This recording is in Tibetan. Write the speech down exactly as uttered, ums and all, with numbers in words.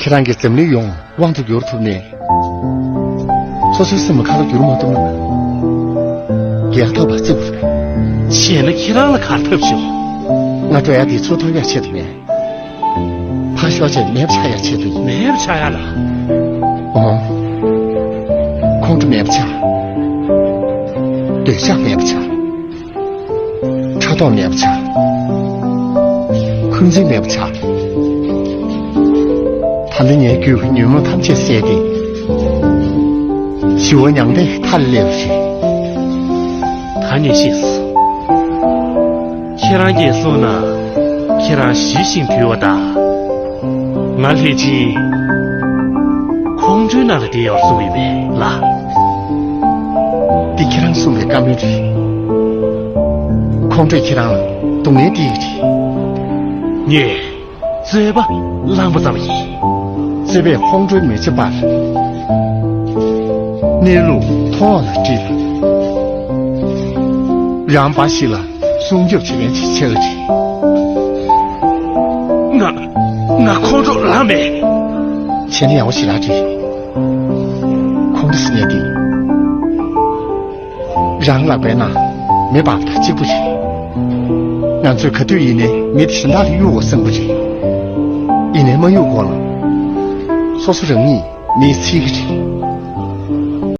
ཁྱེད་རང་གིས་འཛམ་གླིང་ཡོངས་དབང་དུ་བསྒྱུར་ཐུབ་ནས། སོ་སོའི་སེམས་ལ་ཁ་ལོ་བསྒྱུར་མ་ཐུབ་ན། རྒྱལ་ཁ་ཐོབ་པ་བརྩི་དགོས་རེད། བྱས་ན་ཁྱེད་རང་ལ་ག་རེ་ཐབས་བྱུང་། ང་འགྲོ་ཡ་དེ་ཚུར་ཐོབ་ཡ་ཆེད་དུ་མེད། ཕར་ཤོག་བྱས་མེད་པ་ཆགས་ཡ་ཆེད་དུ་ཡིན། མེད་པ་ཆགས་ཡ་ལ། འོ། ཁོང་ཁྲོ་མེད་པ་ཆགས། འདོད་ཆགས་མེད་པ་ཆགས། ཕྲག་དོག་མེད་པ་ཆགས། འཁོན་འཛིན་མེད་པ་ཆགས། ད་ནི་ངའི་རྒྱུད་ཀྱི་ཉོན་མོངས་ཐམས་ཅད་བསལ་ཏེ། ཞི་བ་མྱང་འདས་མཐའ་ལ་སླེབས་པ་རེད། ད་ངས་ཤེས་སོང་། ཁྱེད་རང་གིས་གསུངས་ན། ཁྱེད་རང་ཞི་ཞིང་དུལ་བ་དང་། ང་ལྷས་སྦྱིན། ཁོང་ཁྲོའི་ནང་ལ་བསྡད་ཡོད་གསུངས་ཡོད་པས་ལགས། འདི་ཁྱེད་རང་གསུངས་པའི་བཀའ་མོལ་རེད། ཁོང་ཁྲོས་ཁྱེད་རང་ལ་སྡུག་བསྔལ་སྟེར་གྱི་རེད། ངས་རྩོད་པ་བསླངས་པ་ཙམ་ཡིན། རྩོད་པས་ཁོང་ཁྲོའི་མེ་ལྕེ་སྤར། གནས་ལུགས་མཐོང་བ་ལ་དཀྲིས། རང་འབའ་ཞིག་ལ་སྲུང་སྐྱོབ་བྱེད་མཁན་ཅིག་ཆགས་ཀྱི་རེད། ང་། ང་ཁོང་ཁྲོ་ལངས་མེད། བྱས་ན་ཡག་པོ་ཞེ་དྲག་རེད། ཁོང་ཁྲོ་ཟེར་མཁན་དེ། རང་ལག་པའི་ནང་མེ་འབར་བ་དང་གཅིག་པ་རེད། ང་ཚོས་ག་དུས་ཡིན་ནའི་མེ་དེ་གཞན་དག་ལ་གཡུག་དགོས་བསམ་གྱི་རེད། ཡིན་ནའི་མ་གཡུག་གོང་ལ། སོ་སོ་རང་ཉིད་མེས་འཚིག་གི་རེད།